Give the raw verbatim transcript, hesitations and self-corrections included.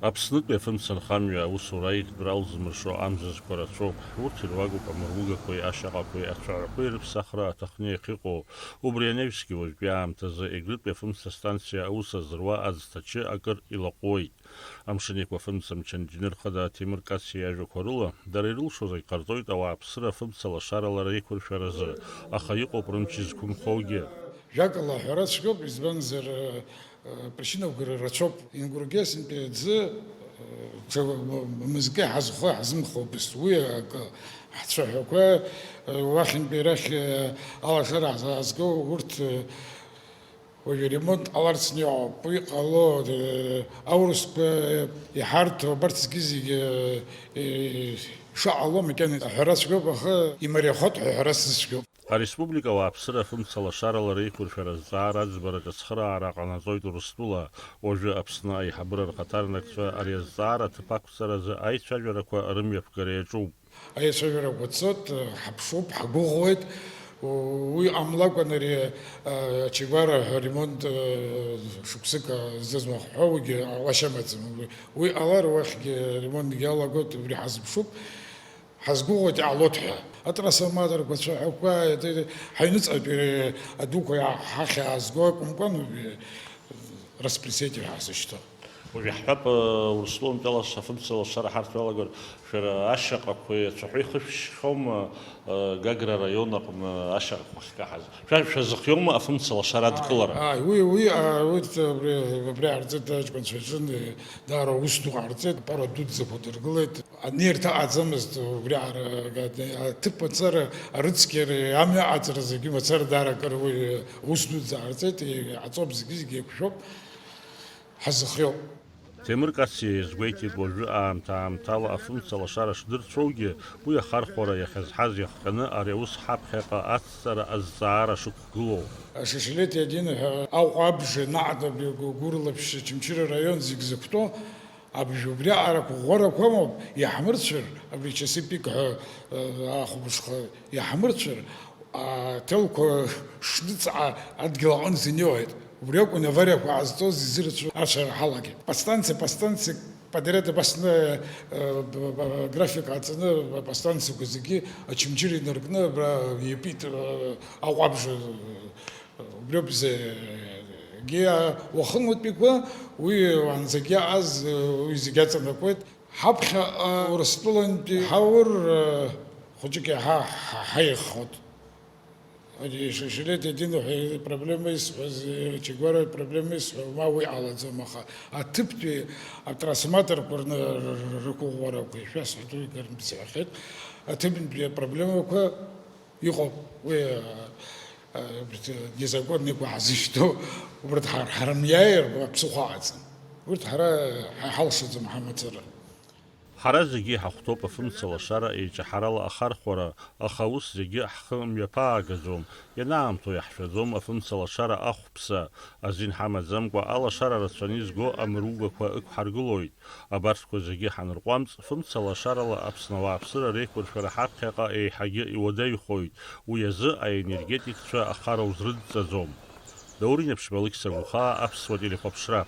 Аԥснытәи афымца нхамҩа аусура аиӷьтәра алзмыршо амзызқәа рацәоуп. Урҭ ируакуп амыругақәеи ашьаҟақәеи ацәаҳәақәеи рыԥсахра аҭахны иахьыҟоу. Убри анаҩсгьы уажәтәи аамҭазы Егрытәи афымца станциа аус азыруа аӡҭачы акыр илаҟәуеит. Амшын Еиқәа афымцамч анџьныр хада Ҭемыр Кациа иажәақәа рыла, дара ирылшо зегь ҟарҵоит ауааԥсыра афымца лашарала реиқәыршәаразы, аха иҟоуп рымч зқәымхогьы. Жәакала аҳәара цәгьоуп, избанзар, э, э, причинақәа рацәоуп. Ингургьы сынтәа аӡы, э, ҽа мызкы ҳазхо ҳазымхо убыс. Уи акы ҳцәаҳәақәа, э, уахьынтәи арахь, э, алашара ҳазго урҭ, э, уажәы ремонт ҟаларц иҟоуп. Уи ҟало, э, аурысқәа иҳарҭо, абарҭ зегьы-зегьы, э, шыҟало макьана аҳәара цәгьоуп, аха имариахоит ҳәа аҳәара сзыцәгьоуп. Ареспублика ауааԥсыра афымца лашарала реиқәыршәара азҵаара аӡбараҿы ацхыраара ҟанаҵоит Урыстәыла. Уажәы Аԥсны аиҳабыра рхаҭарнакцәа ари азҵаара аҭыԥ ақәҵаразы аицәажәарақәа рымҩаԥгара иаҿуп. Аицәажәарақәа цоит, ҳаԥшуп, ҳгәыӷуеит. Уи ҟамлакәан ари, ачегәара ҳәа ремонт, шықәсык зыӡбахә ҳәа уигьы ҟалашьа амаӡам. Уи ҟалар, уахьгьы ремонтгьы алагоит, убри ҳазыԥшуп. Ҳазгәыӷуеит иҟалоит ҳәа. Атрансформаторқәа, ацәаҳәақәа, ҳаҩныҵҟатәи адуқәа ҳахь иаазго акәымкәан, распределитель ҳазышьҭоу. Уажә иаҳҳәап, Урыстәылантәи алашара, афымца лашара ҳарҭо иалагар, шәара ашьаҟақәеи ацәаҳәеи хышәшьхьоума, Гагра араион аҟны ашьаҟақәа ахькаҳаз? Шәа-, шәазыхиоума афымца лашара адкылара? Ааи, уи, уи, а, урҭ, абри, абри аарҵеит аҷкәынцәа рзын, даара аус ду ҟарҵеит, апара дуӡӡақәа дыргылеит. Анирҭ аҟаӡамызт убри ара-, аҭыԥ аҵара, арыцқьара, амҩа аҵара зегьы мацара даара акыр уи ус дуӡӡа ҟарҵеит, иҟаҵоуп, зегьы-зегьы еиқәшәоуп, ҳазыхиоуп. Ҭемыр Кациа иазгәеиҭеит уажәы аамҭа-аамҭала афымца лашара шдырцәоугьы, уи ахархәара иахьазҳаз иахҟьаны ари аус ҳаԥхьаҟа ацҵара азҵаара шықәгылоу. Шишелеҭ Един ҳәа Аҟәа абжа наҟ абри Гәырӷәлаԥшь Очамчыра араион зегь зықәтәоу, абжа убриаҟара ақәыӷәӷәарақәа амоуп, иаҳмырцәар, абри Часепик ҳәа, э, ахәылбыҽха иаҳмырцәар, аҭелқәа шныҵҟа адгьыл аҟынӡа инеиуеит. Убри акәын авариақәа ҟазҵоз изырацәоу ацәара ҳалагеит. Подстанциа, подстанциа подряд абасны, э, б-, б-, график ҟаҵаны, подстанциақәа зегьы Очамчыра инаркны абра иатәеит, э, Аҟәа абжа, э, Убриоуп зегьы уахынлатәиқәа, уи уаанӡагьы иааз, уи зегьы аҵанакуеит. Ҳаԥхьаҟа Урыстәылантәи ҳаур, хәыҷык иаҳа ҳа-, ҳаиххот. Ари Шишелеҭ Един ҳәа ипроблема исҳәаз, Чегәара ипроблема исҳәо, ма уи ҟалаӡом, аха аҭыԥтәи атрансформаторқәа рны р-, р-, рықәыӷәӷәарақәа ишәасҳәоит, уи гарантиа сҳәахьеит. Аҭыԥтәи апроблемақәа Иҟоуп, уи, а, а, незаконникәа ҳзышьҭоу, убарҭ ҳар-, ҳарымиааир, аԥсыхәа аҟаӡам. Урҭ ҳара ҳа-, ҳалшаӡом ҳамацара. Ҳара зегьы иҳахәҭоуп афымца лашара еиҿаҳарала ахархәара, аха ус зегьы ҳхы мҩаԥаагаӡом, ианаамҭоу иаҳшәаӡом афымца лашара ахәԥса, азин ҳамаӡамкәа алашара рацәаны изго амыругақәа ықәҳаргылоит. Абарҭқәа зегьы ҳанырҟәамҵ, фымца лашарала Аԥсны ауааԥсыра реиқәыршәара ҳаԥхьаҟа еиҳагьы иуадаҩхоит, уи азы аенергетикцәа ахара узрыдҵаӡом. Даур Инаԥшьба, Алықьса Гәхаа, Аԥсуа телехәаԥшра.